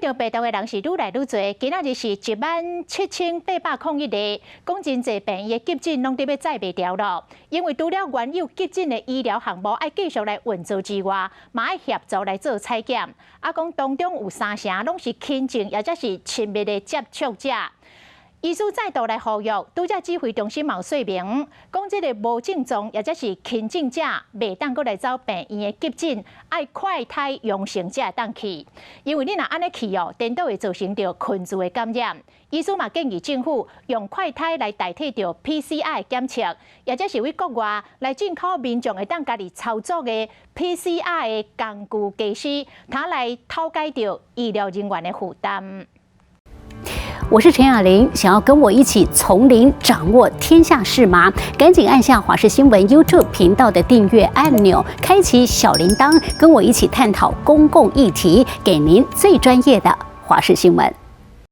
著病毒的人是愈來愈濟，今仔日是17,801例，講真濟病院的急診攏佇欲載袂牢囉。因為除了原有急診的醫療項目愛繼續來運作之外，嘛愛協助來做採檢。啊，講當中有三成攏是輕症，抑者是親密的接觸者。醫師再度來呼籲，拄才指揮中心嘛有說明，講這个無症狀抑者是輕症者，袂當閣來走病院的急診，愛快篩陽性才會當去。因為你若按呢去哦，顛倒會造成著群聚的感染。醫師嘛建議政府用快篩來代替著 PCR 檢測，抑者是對國外來進口民眾會當家己操作的 PCR 的工具機師，通來透解著醫療人員的負擔。我是陳雅玲，想要跟我一起從零掌握天下事嗎？趕緊按下華視新聞 YouTube 頻道的訂閱按鈕，開啟小鈴鐺，跟我一起探討公共議題，給您最專業的華視新聞。